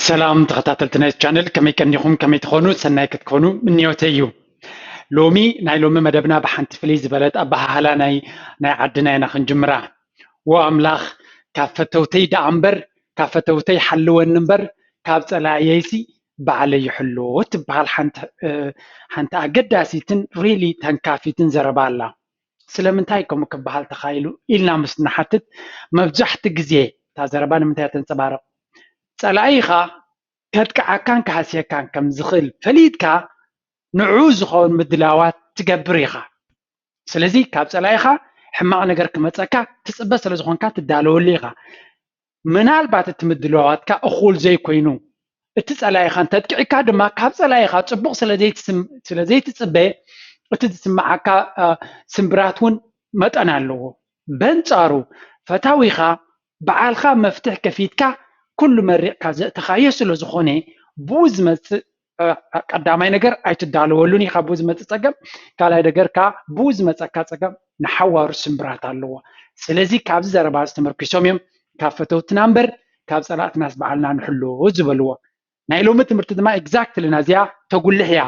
ሰላም ተኸታተልቲ ናይ ቻነል፣ ከመይ ቀኒኹም? ከመይ ትኾኑ? ሰናይ ክትኮኑ ምንዮተይ እዩ። ሎሚ ናይ ሎሚ መደብና ብሓንቲ ፍልይ ዝበለት ኣበሃህላ ናይ ናይ ዓድና ኢና ክንጅምራ። ዎ ኣምላኽ፣ ካብ ፈተውተይ ደኣ እምበር፣ ካብ ፈተውተይ ሓልወኒ እምበር፣ ካብ ጸላእየይሲ ባዕለይ ይሕሎ ትበሃል ሓንቲ ሓንቲ ኣገዳሲትን ሪሊ ተንካፊትን ዘረባ ኣላ። ስለምንታይ ከምኡ ክበሃል ተኻኢሉ ኢልና ምስ ንሓትት፣ መብዛሕቲ ግዜ እታ ዘረባ ንምንታይ እያ ተንጸባርቕ? ጸላኢኻ ከጥቅዓካን ክሃስየካን ከም ዝኽእል ፈሊጥካ፣ ንዕኡ ዝኸውን ምድላዋት ትገብር ኢኻ። ስለዚ ካብ ጸላኢኻ ሕማቕ ነገር ክመጸካ ትጽበ ስለ ዝኾንካ ትዳለወሉ ኢኻ። ምናልባት እቲ ምድላዋትካ እኹል ዘይኮይኑ፣ እቲ ጸላኢኻ እንተጥቂዕካ ድማ ካብ ጸላኢኻ ጽቡቕ ስለ ዘይትስም-፣ ስለ ዘይትጽበ፣ እቲ ዝስምዓካ፣ እ፣ ስምብራት እውን መጠን ኣለዎ። በንጻሩ፣ ፈታዊኻ ባዕልኻ መፍትሕ ከፊትካ ኩሉ መሪቕካ ዘእተኻዮ ስለ ዝኾነ፣ ብኡ ዝመጽእ፣ እ፣ ቀዳማይ ነገር ኣይትዳለወሉን ኢኻ ብኡ ዝመጽእ ጸገም። ካልኣይ ነገር ከኣ ብኡ ዝመጸካ ጸገም ንሓዋሩ ስምብራት ኣለዎ። ስለዚ ካብዚ ዘረባ እዚ ተመርኪሶም እዮም ካብ ፈተውትና እምበር ካብ ጸላእትናስ ባዕልና ንሕሎ ዝበልዎ። ናይ ሎሚ ትምህርቲ ድማ ኤግዛክትሊ ናዚኣ ተጉልሕ እያ።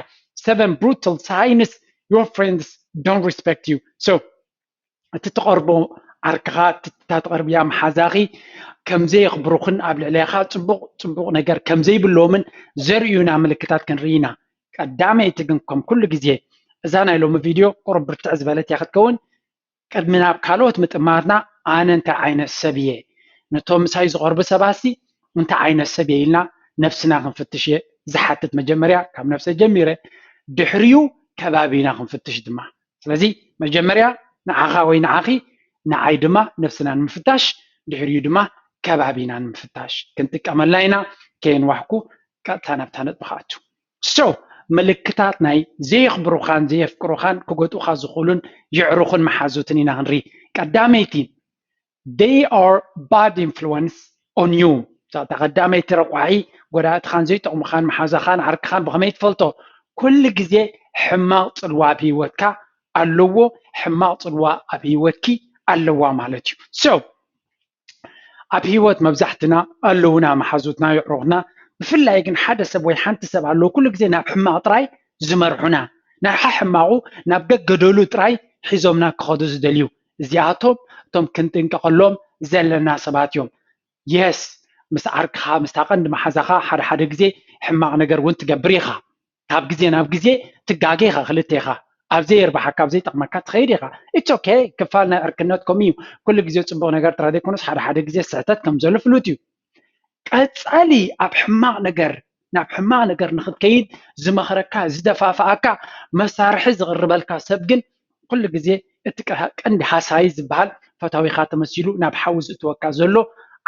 Seven brutal signs your friends don't respect you. So እቲ ትቐርቦ ዓርክኻ፣ እቲ እታ ትቐርብያ መሓዛኺ ከም ዘየኽብሩኽን ኣብ ልዕሌኻ ጽቡቕ ጽቡቕ ነገር ከም ዘይብሎምን ዘርእዩና ምልክታት ክንርኢ ኢና። ቀዳመይቲ ግን ከም ኩሉ ግዜ እዛ ናይ ሎሚ ቪድዮ ቁሩብ ብርትዕ ዝበለት እያ ክትከውን። ቅድሚ ናብ ካልኦት ምጥማትና ኣነ እንታይ ዓይነት ሰብ እየ፣ ነቶም ምሳይ ዝቐርቡ ሰባትሲ እንታይ ዓይነት ሰብ እየ ኢልና ነብስና ክንፍትሽ እየ ዝሓትት። መጀመርያ ካብ ነብሰይ ጀሚረ፣ ድሕሪኡ ከባቢና ክንፍትሽ ድማ። ስለዚ መጀመርያ ንዓኻ ወይ ንዓኺ፣ ንዓይ ድማ ነብስና ንምፍታሽ፣ ድሕሪኡ ድማ ከባቢና ንምፍታሽ ክንጥቀመላ ኢና። ከየንዋሕኩ ቀጥታ ናብታ ነጥቢ ክኣቱ። So ምልክታት ናይ ዘየኽብሩኻን ዘየፍቅሩኻን ክጎድኡኻ ዝኽእሉን የዕሩኽን መሓዙትን ኢና ክንርኢ። ቀዳመይቲ፣ they are bad influence on you። እታ ቀዳመይቲ ረቋሒ ጎዳእትኻን ዘይጠቕሙኻን መሓዛኻን ዓርክኻን ብኸመይ ትፈልጦ? ኩሉ ግዜ ሕማቕ ጽልዋ ኣብ ህይወትካ ኣለዎ፣ ሕማቕ ጽልዋ ኣብ ህይወትኪ ኣለዋ ማለት እዩ። So ኣብ ህይወት መብዛሕትና ኣለዉና መሓዙትና፣ የዕሩኽና። ብፍላይ ግን ሓደ ሰብ ወይ ሓንቲ ሰብ ኣለዉ ኩሉ ግዜ ናብ ሕማቕ ጥራይ ዝመርሑና፣ ናይ ሓ-፣ ሕማቑ ናብ ገገደሉ ጥራይ ሒዞምና ክኸዱ ዝደልዩ። እዚኣቶም እቶም ክንጥንቀቐሎም ዘለና ሰባት እዮም። የስ፣ ምስ ዓርክኻ፣ ምስታ ቀንዲ መሓዛኻ ሓደ ሓደ ግዜ ሕማቕ ነገር እውን ትገብር ኢኻ። ካብ ግዜ ናብ ግዜ ትጋገ ኢኻ፣ ክልተ ኢኻ። ኣብ ዘየርብሓካ፣ ኣብ ዘይጠቕመካ ትኸይድ ኢኻ። It's okay፣ ክፋል ናይ ዕርክነት ከምኡ እዩ። ኩሉ ግዜ ጽቡቕ ነገር ጥራይ ዘይኮነስ ሓደ ሓደ ግዜ ስሕተት ከም ዘሎ ፍሉጥ እዩ። ቀጻሊ ኣብ ሕማቕ ነገር፣ ናብ ሕማቕ ነገር ንኽትከይድ ዝመኽረካ፣ ዝደፋፍኣካ፣ መሳርሒ ዝቕርበልካ ሰብ ግን ኩሉ ግዜ እቲ ቀ-፣ ቀንዲ ሃሳዪ ዝበሃል ፈታዊኻ ተመሲሉ ናብ ሓዊ ዝእትወካ ዘሎ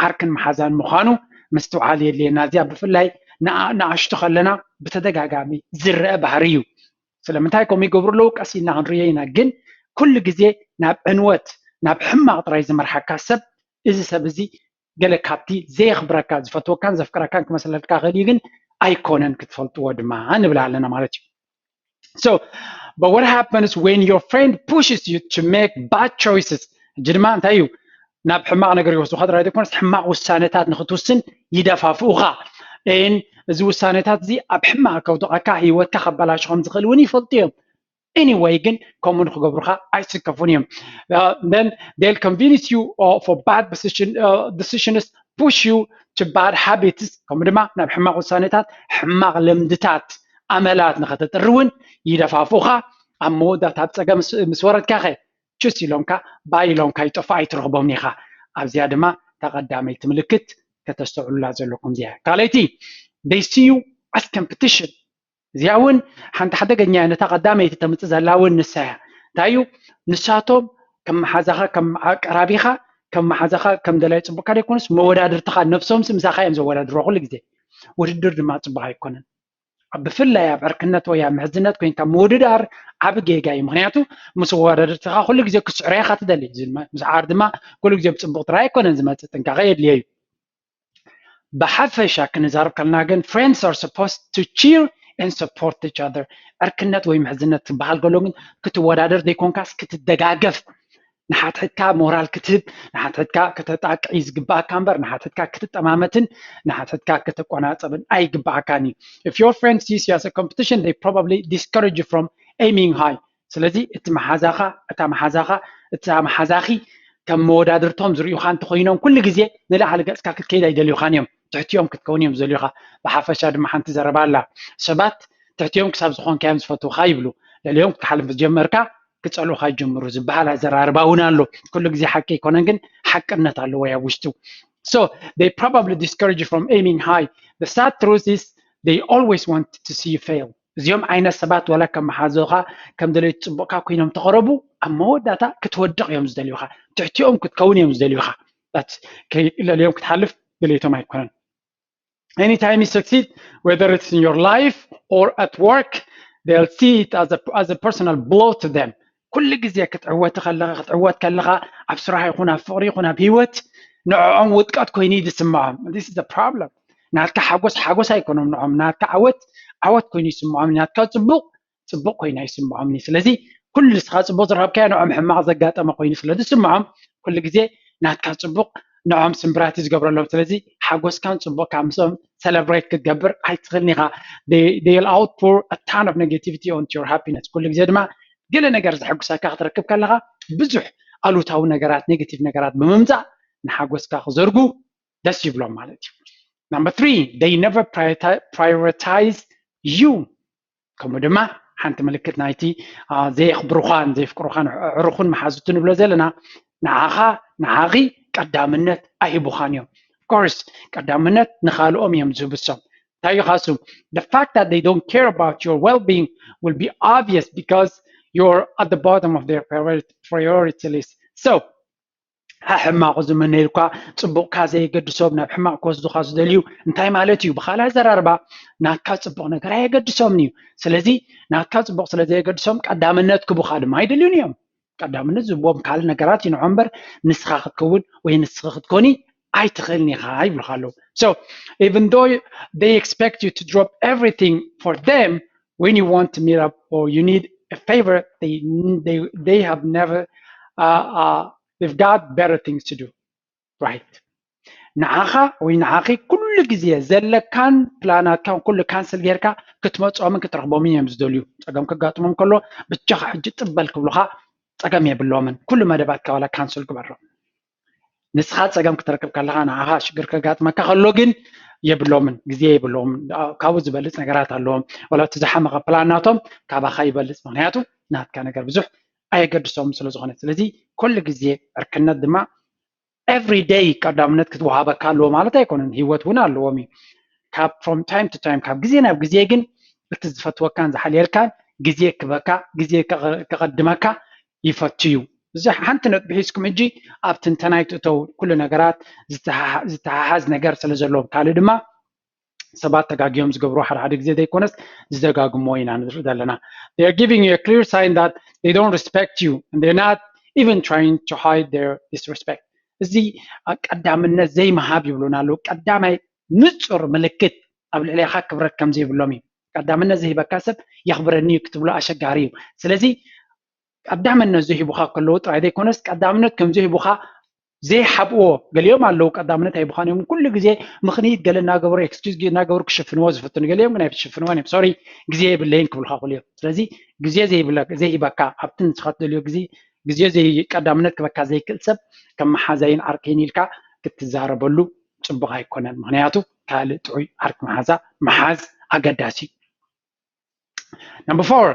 ዓርክን መሓዛን ምዃኑ ምስትውዓል የድልየና። እዚኣ ብፍላይ ንኣ-፣ ንኣሽቱ ከለና ብተደጋጋሚ ዝረአ ባህሪ እዩ። ስለምንታይ ከምኡ ይገብሩ ኣለዉ ቀስ ኢልና ክንርእዮ ኢና። ግን ኩሉ ግዜ ናብ ዕንወት፣ ናብ ሕማቕ ጥራይ ዝመርሓካ ሰብ፣ እዚ ሰብ እዚ ገለ ካብቲ ዘየኽብረካ፣ ዝፈትወካን ዘፍቅረካን ክመስለልካ ክእል እዩ፣ ግን ኣይኮነን፣ ክትፈልጥዎ ድማ ንብል ኣለና ማለት እዩ። So but what happens when your friend pushes you to make bad choices? ሕጂ ድማ እንታይ እዩ? ናብ ሕማቕ ነገር ይወስዱኻ ጥራይ ዘይኮነስ ሕማቕ ውሳነታት ንኽትውስን ይደፋፍኡኻ። And እዚ ውሳነታት እዚ ኣብ ሕማቕ ከውድቐካ፣ ህይወትካ ከባላሽ ከም ዝኽእል እውን ይፈልጡ እዮም። Anyway ግን ከምኡ ንክገብሩኻ ኣይስከፉን እዮም። Uh, then they'll convince you, uh, for bad decision, uh, decisions, push you to bad habits. ከምኡ ድማ ናብ ሕማቕ ውሳነታት፣ ሕማቕ ልምድታት፣ ኣመላት ንኸተጥሪ እውን ይደፋፍኡኻ። ኣብ መወዳእታ ኣብ ጸገም ምስ፣ ምስ ወረድካ ኸ ችስ ኢሎምካ፣ ባይ ኢሎምካ ይጠፍኡ፣ ኣይትረኽቦምን ኢኻ። ኣብዚኣ ድማ እታ ቀዳመይቲ ምልክት ከተስተውዕሉላ ዘለኩም እዚኣ። ካልኣይቲ፣ they see you as competition። እዚኣ እውን ሓንቲ ሓደገኛ እያ፣ ነታ ቀዳመይቲ ተምጽእ ዘላ እውን ንሳ እያ። እንታይ እዩ? ንሳቶም ከም መሓዛኻ፣ ከም ቀራቢኻ፣ ከም መሓዛኻ፣ ከም ደላይ ጽቡቕካ ደይኮኑስ መወዳድርትኻ፣ ነብሶምሲ ምሳኻ እዮም ዘወዳድርዎ ኩሉ ግዜ። ውድድር ድማ ጽቡቕ ኣይኮነን። ኣብ፣ ብፍላይ ኣብ ዕርክነት ወይ ኣብ ምሕዝነት ኮይንካ ምውድዳር ዓቢ ጌጋ እዩ። ምኽንያቱ ምስ ወዳድርትኻ ኩሉ ግዜ ክስዕሮ ኢኻ ትደሊ። እዚ ድማ፣ ምስዓር ድማ ኩሉ ግዜ ብጽቡቕ ጥራይ ኣይኮነን ዝመጽእ፣ ጥንቃቐ የድልዮ እዩ። ብሓፈሻ ክንዛረብ ከለና ግን፣ friends are supposed to cheer and support each other። ዕርክነት ወይ ምሕዝነት ክበሃል ከሎ ግን ክትወዳደር ዘይኮንካስ ክትደጋገፍ፣ ንሓትሕትካ ሞራል ክትህብ፣ ንሓትሕትካ ከተጣቅዒ ዝግባኣካ እምበር ንሓትሕትካ ክትጠማመትን ንሓትሕትካ ከተቆናፀብን ኣይግባኣካን እዩ። If your friend sees you as a competition, they probably discourage you from aiming high. ስለዚ እቲ መሓዛኻ እታ መሓዛኻ እታ መሓዛኺ ከም መወዳድርቶም ዝርእዩኻ እንተኮይኖም ኩሉ ግዜ ንላዕሊ ገፅካ ክትከይድ ኣይደልዩኻን እዮም። ትሕቲኦም ክትከውን እዮም ዝደልዩኻ። ብሓፈሻ ድማ ሓንቲ ዘረባ ኣላ፣ ሰባት ትሕቲኦም ክሳብ ዝኾንካዮም ዝፈትውኻ ይብሉ። ልዕሊኦም ክትሓልፍ ዝጀመርካ ክፀልኡኻ ይጀምሩ ዝበሃል ኣዘራርባ እውን ኣሎ። ኩሉ ግዜ ሓቂ ኣይኮነን ግን ሓቅነት ኣለዎ ኣብ ውሽጡ። So they probably discourage you from aiming high. The sad truth is they always want to see you fail. እዚኦም ዓይነት ሰባት ዋላ ከም መሓዞኻ ከም ደለይቲ ፅቡቕካ ኮይኖም ተቐረቡ ኣብ መወዳእታ ክትወድቕ እዮም ዝደልዩኻ። ትሕቲኦም ክትከውን እዮም ዝደልዩኻ። ልዕሊኦም ክትሓልፍ ድሌቶም ኣይኮነን። Anytime you succeed, whether it's in your life or at work, they'll see it as a, as a personal blow to them. ኩሉ ግዜ ክትዕወት ከለኻ ክትዕወት ከለኻ ኣብ ስራሕ ይኹን ኣብ ፍቕሪ ይኹን ኣብ ህይወት ንዕኦም ውድቀት ኮይኑ እዩ ዝስምዖም። This is the problem. ናትካ ሓጎስ ሓጎስ ኣይኮኖም ንዖም፣ ናትካ ዓወት ዓወት ኮይኑ ይስምዖም፣ ናትካ ፅቡቕ ፅቡቕ ኮይኑ ኣይስምዖምን እዩ። ስለዚ ኩሉ ንስኻ ፅቡቕ ዝረኸብካዮ ንዖም ሕማቕ ዘጋጠመ ኮይኑ ስለ ዝስምዖም ኩሉ ግዜ ናትካ ፅቡቕ ንዖም ስምብራት እዩ ዝገብረሎም። ስለዚ ሓጎስካን ፅቡቕካ ምስኦም ሰለብሬት ክትገብር ኣይትኽእልን ኢኻ። They'll outpour a ton of negativity onto your happiness. ኩሉ ግዜ ድማ ገለ ነገር ዘሐጉሰካ ክትረክብ ከለኻ ብዙሕ ኣሉታዊ ነገራት ኔጌቲቭ ነገራት ብምምፃእ ንሓጎስካ ክዘርጉ ደስ ይብሎም ማለት እዩ። Number three, they never prioritize you. ከምኡ ድማ ሓንቲ ምልክት ናይቲ ዘየኽብሩኻን ዘየፍቅሩኻን ኣዕሩኽን መሓዙት ንብሎ ዘለና ንዓኻ ንዓኺ ቀዳምነት ኣይህቡኻን እዮም። Of course ቀዳምነት ንኻልኦም እዮም ዝህቡ እሶም። እንታይ እዩ ካሱ? The fact that they don't care about your well-being will be obvious because you're at the bottom of their priority list. So ሕማቑ ዝምነይልኳ ፅቡቕካ ዘየገድሶም ናብ ሕማቕ ክወስዱካ ዝደልዩ እንታይ ማለት እዩ? ብካልእ ኣዘራርባ ናትካ ፅቡቕ ነገር ኣየገድሶምን እዩ። ስለዚ ናትካ ፅቡቕ ስለ ዘየገድሶም ቀዳምነት ክቡካ ድማ ኣይደልዩን እዮም። ቀዳምነት ዝህብዎም ካልእ ነገራት ይንዖ እምበር ንስኻ ክትከውን ወይ ንስኺ ክትኮኒ ኣይትኽእልን ኢኻ ይብሉካ ኣለዉ። So even though they expect you to drop everything for them, when you want to meet up or you need a favor, they they they have never uh, uh, they've got better things to do, right? ንዓኻ ወይ ንዓኺ ኩሉ ግዜ ዘለካን ፕላናትካን ኩሉ ካንስል ጌርካ ክትመፅኦምን ክትረኽቦምን እዮም ዝደልዩ። ፀገም ከጋጥሞም ከሎ ብቻኻ ሕጂ ጥበል ክብሉኻ ፀገም የብሎምን። ኩሉ መደባትካ ዋላ ካንስል ግበሮ። ንስኻ ፀገም ክትረክብ ከለኻ ንዓኻ ሽግር ከጋጥመካ ከሎ ግን የብሎምን፣ ግዜ የብሎምን። ካብኡ ዝበልፅ ነገራት ኣለዎም። ዋላ እቲ ዝሓመቐ ፕላን ናቶም ካባኻ ይበልፅ። ምክንያቱ ናትካ ነገር ብዙሕ ኣየገድሶም ስለ ዝኾነ። ስለዚ ኩሉ ግዜ ዕርክነት ድማ every day ቀዳምነት ክትወሃበካ ኣለዎ ማለት ኣይኮነን። ህይወት እውን ኣለዎም እዩ። ካብ from time to time ካብ ግዜ ናብ ግዜ ግን እቲ ዝፈትወካን ዝሓልየልካን ግዜ ክበካ ግዜ ከቐድመካ ይፈቱ እዩ። እዚ ሓንቲ ነጥቢ ሒዝኩም ሕጂ ኣብ ትንተናይ ትእተው ኩሉ ነገራት ዝተሓሓዝ ነገር ስለ ዘለዎም ካልእ ድማ ሰባት ተጋግዮም ዝገብሩ ሓደ ሓደ ግዜ ዘይኮነስ ዝደጋግሞ ኢና ንርኢ ዘለና። They are giving you a clear sign that they don't respect you and they're not even trying to hide their disrespect. እዚ ቀዳምነት ዘይምሃብ ይብሉና ኣለዉ። ቀዳማይ ንፁር ምልክት ኣብ ልዕሌኻ ክብረት ከም ዘይብሎም እዩ። ቀዳምነት ዘይበካ ሰብ የኽብረኒ እዩ ክትብሎ ኣሸጋሪ እዩ። ስለዚ ቀዳምነት ዘይህቡኻ ከለዉ ጥራይ ዘይኮነስ ቀዳምነት ከም ዘይህቡኻ ዘይሓብዎ ገሊኦም ኣለዉ። ቀዳምነት ኣይብኻን እዮም። ኩሉ ግዜ ምኽንይት ገለ እናገበሩ ኤክስኪዝ እናገበሩ ክሽፍንዎ ዝፍትኑ ገሊኦም ግን ኣይሽፍንዎን እዮም። ሶሪ ግዜ የብለይን ክብልካ ክእሉ እዮም። ስለዚ ግዜ ዘይብለ ዘይሂበካ ኣብቲ ንስኻ ትደልዮ ግዜ ግዜ ቀዳምነት ክበካ ዘይክእል ሰብ ከም መሓዛይን ዓርከይን ኢልካ ክትዛረበሉ ፅቡቕ ኣይኮነን። ምክንያቱ ካልእ ጥዑይ ዓርኪ መሓዛ መሓዝ ኣገዳሲ እዩ። Number four,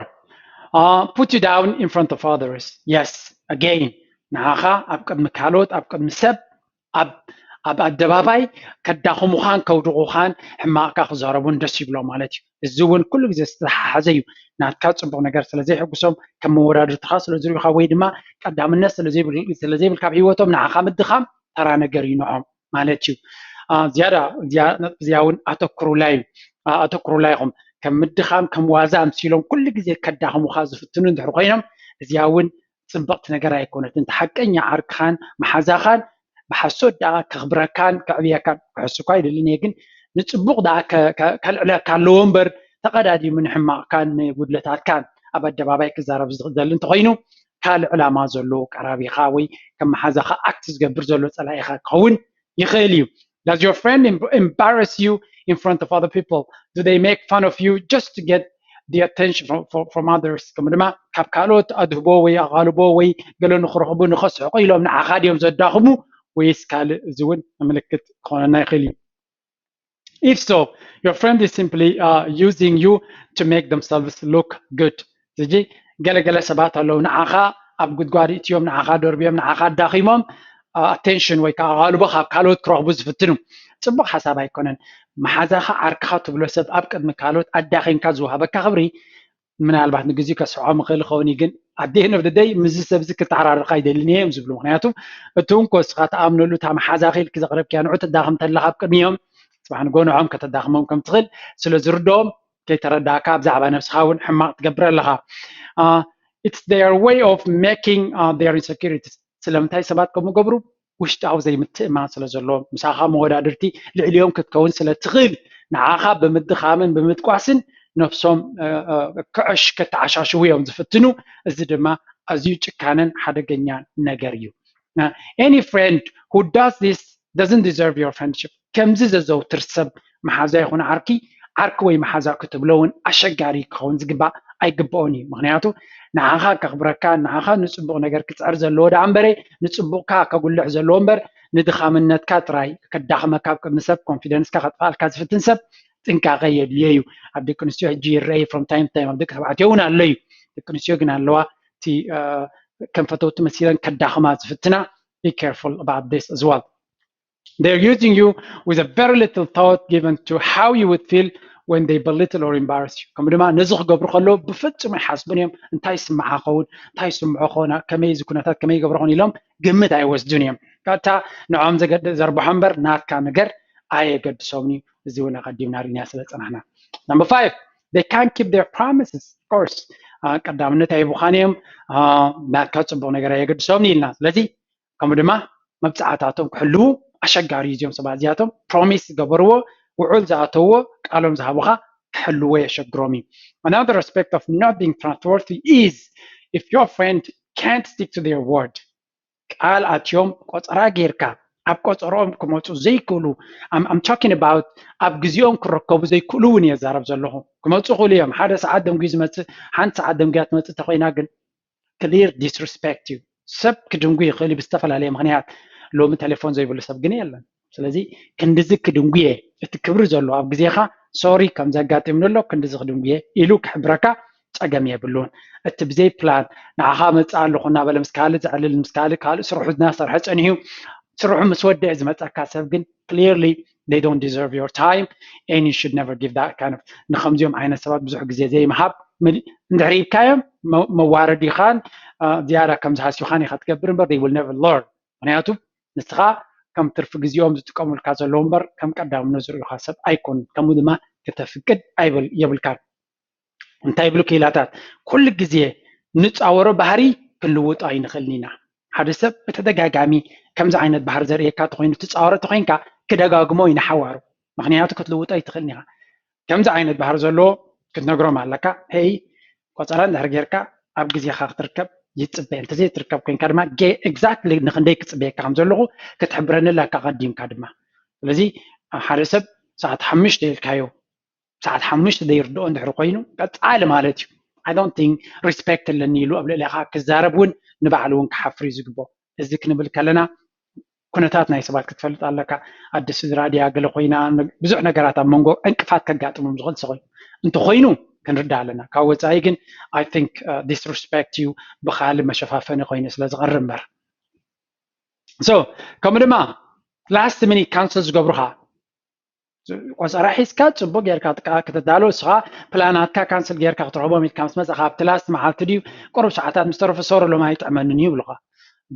uh, put you down in front of others. Yes, again, ንዓኻ ኣብ ቅድሚ ካልኦት ኣብ ቅድሚ ሰብ ኣብ ኣብ ኣደባባይ ከዳኽሙኻን ከውድቑኻን ሕማቕካ ክዛረቡን ደስ ይብሎም ማለት እዩ። እዚ እውን ኩሉ ግዜ ዝተሓሓዘ እዩ። ናትካ ፅቡቕ ነገር ስለ ዘይሕጉሶም ከም መወዳድርትኻ ስለ ዝሪኡኻ ወይ ድማ ቀዳምነት ስለ ዘይብልካ ኣብ ህይወቶም ንዓኻ ምድኻም ተራ ነገር እዩ ንዖም ማለት እዩ። ዝያዳ እዚኣ እውን ኣተኩሩላ እዩ ኣተኩሩላ ኢኹም። ከም ምድኻም ከም ዋዛ ኣምሲሎም ኩሉ ግዜ ከዳኽሙኻ ዝፍትኑ እንድሕር ኮይኖም እዚኣ እውን ፅብቕቲ ነገር ኣይኮነትን። እቲ ሓቀኛ ዓርክኻን መሓዛኻን ብሓሶት ደኣ ከኽብረካን ከዕብየካን ክሕሱኳ ኣይደልን እየ፣ ግን ንፅቡቕ ደኣ ከልዕለካ ኣለዎ እምበር ተቐዳዲሙ ንሕማቕካን ንጉድለታትካን ኣብ ኣደባባይ ክዛረብ ዝኽእል እንተኾይኑ ካልእ ዕላማ ዘለዎ ቀራቢኻ ወይ ከም መሓዛኻ ኣክት ዝገብር ዘሎ ጸላኢኻ ክኸውን ይኽእል እዩ። Does your friend embarrass you in front of other people? Do they make fun of you just to get the attention from, from, from others? ከም ድማ ካብ ካልኦት ኣድህቦ ወይ ኣቓልቦ ወይ ገለ ንኽረኽቡ ንኸስሕቑ ኢሎም ንዓኻ ድዮም ዘዳኽሙ ወይስ ካልእ? እዚ እውን ምልክት ክኾነና ይኽእል እዩ። If so, your friend is simply uh, using you to make themselves look good. ሕጂ ገለገለ ሰባት ኣለዉ ንዓኻ ኣብ ጉድጓድ እትዮም፣ ንዓኻ ደርብዮም፣ ንዓኻ ኣዳኺሞም ኣቴንሽን ወይ ከዓ ኣቓልቦ ካብ ካልኦት ክረኽቡ ዝፍትኑ። ፅቡቕ ሓሳብ ኣይኮነን። መሓዛኻ ዓርክኻ ትብሎ ሰብ ኣብ ቅድሚ ካልኦት ኣዳኺምካ ዝወሃበካ ክብሪ ምናልባት ንግዜኡ ከስሕቖም ይኽእል ይኸውን እዩ፣ ግን ኣዴን ኦፍ ደይ ምስዚ ሰብዚ ክተሓራርቕ ኣይደልን እየ እዮም ዝብሉ። ምክንያቱ እቲ እንኮ እስኻ ተኣምነሉ እታ መሓዛኺ ኢልኪ ዘቕረብክያ ንዑ ተዳኽም ተለኻ ኣብ ቅድሚኦም፣ ጽባሕ ንጎ ንዖም ከተዳኽሞም ከም ትኽእል ስለ ዝርድኦም ከይተረዳእካ ብዛዕባ ነብስኻ እውን ሕማቕ ትገብር ኣለኻ። It's their way of making uh, their insecurities. ስለምንታይ ሰባት ከምኡ ገብሩ? ውሽጣዊ ዘይምትእማን ስለ ዘለዎም፣ ምሳኻ መወዳድርቲ ልዕሊኦም ክትከውን ስለ ትኽእል፣ ንዓኻ ብምድኻምን ብምጥቋስን ነብሶም ክዕሽ ከተዓሻሽዉ እዮም ዝፍትኑ። እዚ ድማ ኣዝዩ ጭካነን ሓደገኛን ነገር እዩ። Any friend who does this doesn't deserve your friendship. ከምዚ ዘዘውትር ሰብ መሓዛ ይኹን ዓርኪ ዓርኪ ወይ መሓዛ ክትብሎ እውን ኣሸጋሪ ክኸውን ዝግባእ ኣይግብኦን እዩ። ምክንያቱ ንዓኻ ከኽብረካ፣ ንዓኻ ንፅቡቕ ነገር ክፅዕር ዘለዎ ደኣ እምበረ ንፅቡቕካ ከጉልሕ ዘለዎ እምበር ንድኻምነትካ ጥራይ ከዳኽመካ ኣብ ቅድሚ ሰብ ኮንፊደንስካ ከጥፋልካ ዝፍትን ሰብ ጥንቃቐ የድልዮ እዩ። ኣብ ደቂ ኣንስትዮ ሕጂ ይረኣይ from time time፣ ኣብ ደቂ ተባዕትዮ እውን ኣሎ እዩ። ደቂ ኣንስትዮ ግን ኣለዋ እቲ ከም ፈተውቲ መሲለን ከዳኽማ ዝፍትና። Be careful about this as well. They're using you with a very little thought given to how you would feel when they belittle or embarrass you. ከም ድማ ነዚ ክገብሩ ከለዉ ብፍጹም ኣይሓስቡን እዮም። እንታይ ይስምዓ ኸውን? እንታይ ይስምዖ ኸውን? ከመይ እዚ ኩነታት ከመይ ይገብሮ ኸውን ኢሎም ግምት ኣይወስዱን እዮም። ቀጥታ ንዖም ዘርብሖ እምበር ናትካ ነገር ኣየገድሶምን እዩ። እዚ እውን ኣቐዲምና ርኢና ስለ ጸናሕና። Number five, they can't keep their promises. Of course, ቀዳምነት ኣይቡኻን እዮም። ናትካ ጽቡቕ ነገር ኣየገድሶምን ኢልና። ስለዚ ከምኡ ድማ መብጽዓታቶም ክሕልዉ ኣሸጋሪ እዩ። እዚኦም ሰባት እዚኣቶም ፕሮሚስ ዝገበርዎ ውዑል ዝኣተውዎ ቃሎም ዝሃቡኻ ክሕልዎ የሸግሮም እዩ። Another aspect of not being trustworthy is if your friend can't stick to their word. ቃል ኣትዮም ቆጸራ ጌርካ ኣብ ቆጸሮኦም ክመፁ ዘይክእሉ I'm talking about ኣብ ግዜኦም ክረከቡ ዘይክእሉ እውን እየ ዛረብ ዘለኹ። ክመፁ ክእሉ እዮም። ሓደ ሰዓት ደንጉዩ ዝመፅእ ሓንቲ ሰዓት ደንጉያ ትመፅእ ተኮይና ግን clear disrespect እዩ። ሰብ ክድንጉ ይኽእል እዩ ብዝተፈላለየ ምክንያት። ሎሚ ቴሌፎን ዘይብሉ ሰብ ግን የለን። ስለዚ ክንድዚ ክድንጉየ እቲ ክብሪ ዘለዎ ኣብ ግዜኻ ሶሪ ከም ዘጋጢምኒ ኣሎ ክንድዚ ክድንጉየ ኢሉ ክሕብረካ ጸገም የብሉን። እቲ ብዘይ ፕላን ንዓኻ መጽእ ኣለኹ እናበለ ምስ ካልእ ዘዕልል ምስ ካልእ ካልእ ስርሑ እናሰርሐ ጸኒሑ ስርሑ ምስ ወደአ ዝመጸካ ሰብ ግን clearly they don't deserve your time and you should never give that kind of ንከምዚኦም ዓይነት ሰባት ብዙሕ ግዜ ዘይምሃብ እንድሕር ሂብካዮም መዋረዲኻን ዝያዳ ከም ዝሃስዩኻን ኢኻ ትገብር እምበር they will never learn። ምክንያቱ ንስኻ ከም ትርፊ ግዜኦም ዝጥቀሙልካ ዘለዉ እምበር ከም ቀዳምነት ዝርእዩኻ ሰብ ኣይኮኑን። ከምኡ ድማ ክተፍቅድ ኣይብል የብልካን። እንታይ ይብሉ ክኢላታት? ኩሉ ግዜ ንፃወሮ ባህሪ ክንልውጦ ኣይንኽእልን ኢና። ሓደ ሰብ ብተደጋጋሚ ከምዚ ዓይነት ባህሪ ዘርእየካ ተኮይኑ ትፃወሮ ተኮይንካ ክደጋግሞ እዩ ንሓዋሩ። ምክንያቱ ክትልውጦ ኣይትኽእልን ኢኻ። ከምዚ ዓይነት ባህሪ ዘለዎ ክትነግሮም ኣለካ። ሄይ ቆፀራ እንድሕር ጌርካ ኣብ ግዜኻ ክትርከብ ይፅበ። እንተዘይትርከብ ኮይንካ ድማ exactly ንክንደይ ክፅበየካ ከም ዘለኹ ክትሕብረኒ ኣለካ። ቀዲምካ ድማ ስለዚ ሓደ ሰብ ሰዓት ሓሙሽተ ኢልካዮ ሰዓት ሓሙሽተ ዘይርድኦ እንድሕር ኮይኑ ቀፃሊ ማለት እዩ። I don't think respect ኣለኒ ኢሉ ኣብ ልዕሌኻ ክዛረብ እውን ንባዕሉ እውን ክሓፍር እዩ ዝግብኦ። እዚ ክንብል ከለና ኩነታት ናይ ሰባት ክትፈልጥ ኣለካ። ኣደ ስድራ ድያ ገለ ኮይና ብዙሕ ነገራት ኣብ መንጎ ዕንቅፋት ከጋጥሞም ዝኽእል ሰው እንተኮይኑ ክንርዳእ ኣለና። ካብ ወፃኢ ግን I think disrespect እዩ ብካልእ መሸፋፈኒ ኮይኑ ስለ ዝቐርብ እምበር። So ከምኡ ድማ last minute cancel ዝገብሩኻ ቆፀራ ሒዝካ ፅቡቅ ጌርካ ክትዳሎ እስኻ ፕላናትካ ካንስል ጌርካ ክትረኽቦም ኢልካ ምስ መፀኻ ኣብቲ ላስት መዓልቲ ድዩ ቁሩብ ሰዓታት ምስ ተረፉ ሶሪ ሎም ኣይጥዕመንን እዩ ይብሉኻ።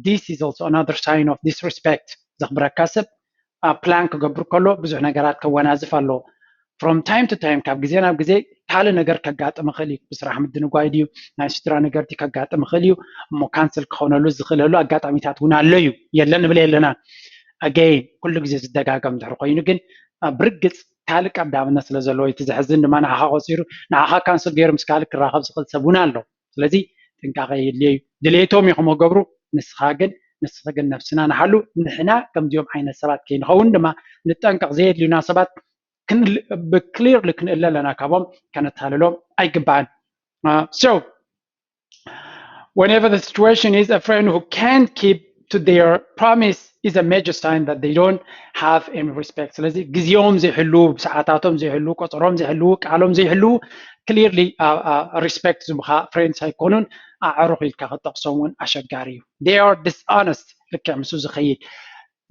This is also another sign of disrespect። ዘኽብረካ ሰብ ኣብ ፕላን ክገብር ከሎ ብዙሕ ነገራት ከወናዝፍ ኣለዎ። From time to time ካብ ግዜ ናብ ግዜ ካልእ ነገር ከጋጥም ይኽእል እዩ። ብስራሕ ምድንጓይ ድዩ ናይ ስድራ ነገር ድዩ ከጋጥም ይኽእል እዩ። እሞ ካንስል ክኾነሉ ዝኽእለሉ ኣጋጣሚታት እውን ኣሎ እዩ። የለን ንብል የለናን። Again ኩሉ ግዜ ዝደጋገም እንድሕር ኮይኑ ግን ብርግፅ ካልእ ቀዳምነት ስለ ዘለዎ እቲ ዘሕዝን ድማ ንዓኻ ቆፂሩ ንዓኻ ካንስል ገይሩ ምስ ካልእ ክራኸብ ዝኽእል ሰብ እውን ኣሎ። ስለዚ ጥንቃቐ የድልዮ እዩ። ድሌቶም ኢኹም ገብሩ፣ ንስኻ ግን ንስኻ ግን ነብስና ንሓሉ። ንሕና ከምዚኦም ዓይነት ሰባት ከይንኸውን ድማ ንጠንቀቕ። ዘየድልዩና ሰባት ብክሊርሊ ክንእለ ኣለና፣ ካብኦም ከነታልሎም ኣይግባእን። So whenever the situation is, a friend who can't keep to their promise is a major sign that they don't have any respect. ስለዚ ግዜኦም ዘይሕሉ፣ ብሰዓታቶም ዘይሕሉ፣ ቆፀሮም ዘይሕሉ፣ ቃሎም ዘይሕሉ፣ ክሊርሊ ሪስፔክት ዝቡኻ ፍሬንድስ ኣይኮኑን። ኣዕሩኽ ኢልካ ክትጠቕሶም እውን ኣሸጋሪ እዩ። They are dishonest፣ ልክዕ ምስኡ ዝኸይድ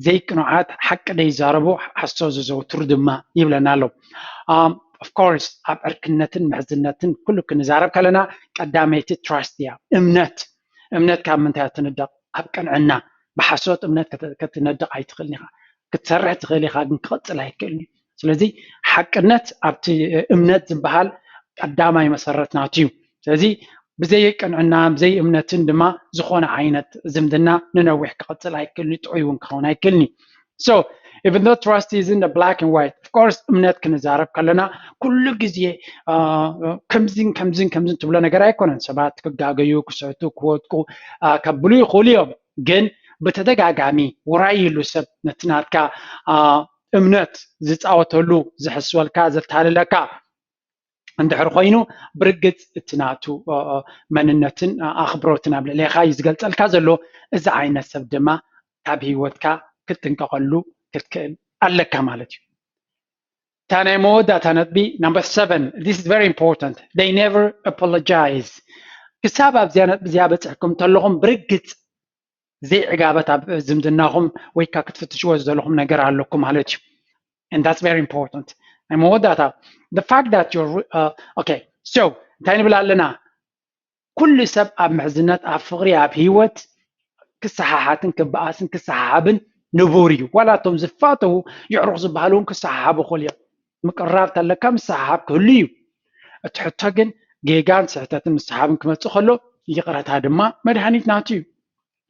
ዘይቅኑዓት፣ ሓቂ ዘይዛረቡ፣ ሓሶት ዘዘውትሩ ድማ ይብለና ኣሎ። Of course ኣብ ዕርክነትን ምሕዝነትን ኩሉ ክንዛረብ ከለና ቀዳመይቲ ትራስት እያ፣ እምነት። እምነት ካብ ምንታይ ትንደቕ? ኣብ ቅንዕና። ብሓሶት እምነት ክትነድቕ ኣይትኽእልን ኢኻ። ክትሰርሕ ትኽእል ኢኻ፣ ግን ክቕፅል ኣይክእልን እዩ። ስለዚ ሓቅነት ኣብቲ እምነት ዝበሃል ቀዳማይ መሰረት ናቱ እዩ። ስለዚ ብዘይ ቅንዕና ብዘይ እምነትን ድማ ዝኾነ ዓይነት ዝምድና ንነዊሕ ክቕፅል ኣይክእልን፣ ጥዑይ እውን ክኸውን ኣይክእልን እዩ። So even though trust is in the black and white, of course እምነት ክንዛረብ ከለና ኩሉ ግዜ ከምዝን ከምዝን ከምዝን ትብሎ ነገር ኣይኮነን። ሰባት ክጋገዩ፣ ክስሕቱ፣ ክወድቁ ከብሉ ይኽእሉ እዮም። ግን ብተደጋጋሚ ውራይ ኢሉ ሰብ ነቲ ናትካ እምነት ዝፃወተሉ፣ ዝሕስወልካ፣ ዘታልለካ እንድሕር ኮይኑ፣ ብርግፅ እቲ ናቱ መንነትን ኣኽብሮትን ኣብ ልዕሌኻ እዩ ዝገልፀልካ ዘሎ። እዚ ዓይነት ሰብ ድማ ካብ ህይወትካ ክትጥንቀቐሉ ክትክእል ኣለካ ማለት እዩ። እታ ናይ መወዳእታ ነጥቢ፣ number seven, this is very important, they never apologize። ክሳብ ኣብዚኣ ነጥቢ እዚኣ በፅሕኩም እንተለኹም ብርግፅ ዘይዕጋበት ኣብ ዝምድናኹም ወይ ከዓ ክትፍትሽዎ ዝደለኹም ነገር ኣለኩም ማለት እዩ። And that's very important። ናይ መወዳእታ፣ the fact that you're okay, so እንታይ ንብል ኣለና? ኩሉ ሰብ ኣብ ምሕዝነት፣ ኣብ ፍቕሪ፣ ኣብ ህይወት ክሰሓሓትን ክበኣስን ክሰሓሓብን ንቡር እዩ። ዋላ እቶም ዝፋተዉ የዕሩኽ ዝበሃሉ እውን ክሰሓሓቡ ይኽእሉ እዮም። ምቅርራብ ተለካ ምስሓሓብ ክህሉ እዩ። እቲ ሕቶ ግን ጌጋን ስሕተትን ምስሓብን ክመፅእ ከሎ ይቕረታ ድማ መድሃኒት ናቱ እዩ።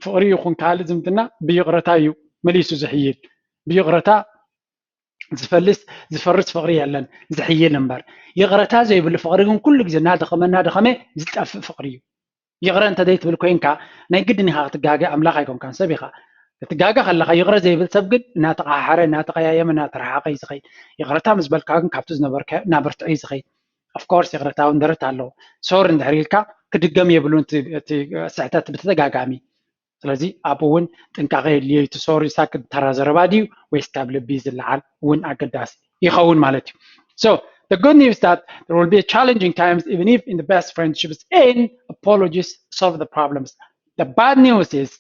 ፍቕሪ ይኹን ካልእ ዝምድና ብይቕረታ እዩ መሊሱ ዝሕይል። ብይቕረታ ዝፈልስ ዝፈርስ ፍቕሪ የለን፣ ዝሕይል እምበር። ይቕረታ ዘይብሉ ፍቕሪ ግን ኩሉ ግዜ እናደኸመ እናደኸመ ዝጠፍእ ፍቕሪ እዩ። ይቕረ እንተዘይትብል ኮይንካ ናይ ግድን ኢኻ ክትጋገ፣ ኣምላኽ ኣይኮንካን፣ ሰብ ኢኻ። ክትጋገ ከለኻ ይቕረ ዘይብል ሰብ ግን እናተቐሓሓረ እናተቐያየመ እናተረሓሓቐ እዩ ዝኸይድ። ይቕረታ ምስ በልካ ግን ካብቲ ዝነበርካዮ እናበርትዐ እዩ ዝኸይድ። Of course ይቕረታ እውን ደረት ኣለዎ። ሶሪ እንድሕር ኢልካ ክድገም የብሉን እቲ ስሕተት ብተደጋጋሚ። ስለዚ ኣብኡ እውን ጥንቃቐ የድልዮ እዩ። እቲ ሶሪ ሳክት ተራ ዘረባ ድዩ ወይስ ካብ ልቢ ዝለዓል እውን ኣገዳሲ ይኸውን ማለት እዩ። So the good news that there will be challenging times even if in the best friendships and apologies solve the problems. The bad news is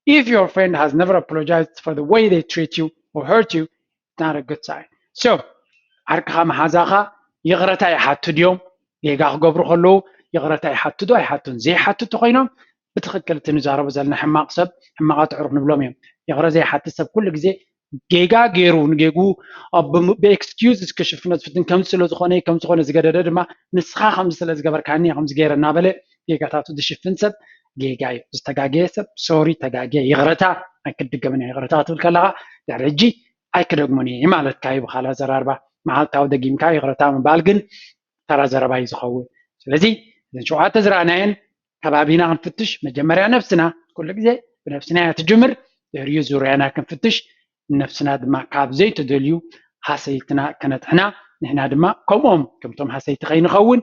if your friend has never apologized for the way they treat you or hurt you, it's not a good sign. So ዓርክኻ መሓዛኻ ይቕረታ ይሓቱ ድዮም? ጌጋ ክገብሩ ከለዉ ይቕረታ ይሓቱ ዶ ኣይሓቱን? ዘይሓቱ እንተኾይኖም ብትኽክል እቲ ንዛረቦ ዘለና ሕማቕ ሰብ ሕማቓት ኣዕሩኽ ንብሎም እዮም። ይቕረ ዘይሓትት ሰብ ኩሉ ግዜ ጌጋ ገይሩ ንጌግኡ ብኤክስኪውዝ ክሽፍኖ ዝፍትን ከምዚ ስለ ዝኾነ ከምዚ ዝኾነ ዝገደደ ድማ ንስኻ ከምዚ ስለ ዝገበርካኒ ከምዚ ገይረ እናበለ ጌጋታቱ ዝሽፍን ሰብ ጌጋ እዩ። ዝተጋገየ ሰብ ሶሪ ተጋገየ ይቕረታ ኣይክድገምን እየ ይቕረታ ክትብል ከለኻ ድሕሪ ሕጂ ኣይክደግሞን እየ ማለትካ እዩ። ብኻልእ ኣዘራርባ መዓልታዊ ደጊምካ ይቕረታ ምባል ግን ተራ ዘረባ እዩ ዝኸውን። ስለዚ እዘን ሸውዓተ ዝረኣናየን ከባቢና ክንፍትሽ መጀመርያ ነብስና ኩሉ ግዜ ብነብስና እያ ትጅምር። ድሕሪኡ ዙርያና ክንፍትሽ ነብስና ድማ ካብ ዘይተደልዩ ሃሰይትና ከነጥሕና ንሕና ድማ ከምኦም ከምቶም ሃሰይቲ ከይንኸውን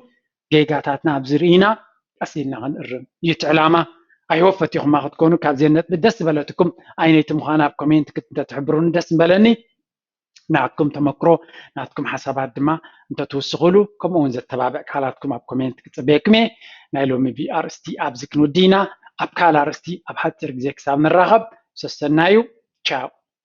ጌጋታትና ኣብዚ ርኢና ቀስ ኢልና ክንእርም እዩ እቲ ዕላማ። ኣይወፈት ኢኹማ ክትኮኑ ካብዚን ነጥቢ ደስ ዝበለትኩም ኣይነይቲ ምዃና ኣብ ኮሜንት እንተትሕብሩኒ ደስ ምበለኒ። ናትኩም ተመክሮ ናትኩም ሓሳባት ድማ እንተትውስኽሉ ከምኡ እውን ዘተባብዕ ቃላትኩም ኣብ ኮሜንት ክፅበየኩም እየ። ናይ ሎሚ ኣርእስቲ ኣብዚ ክንውዲ ኢና። ኣብ ካልእ ኣርእስቲ ኣብ ሓፂር ግዜ ክሳብ ንራኸብ ሰሰናዩ። ቻው።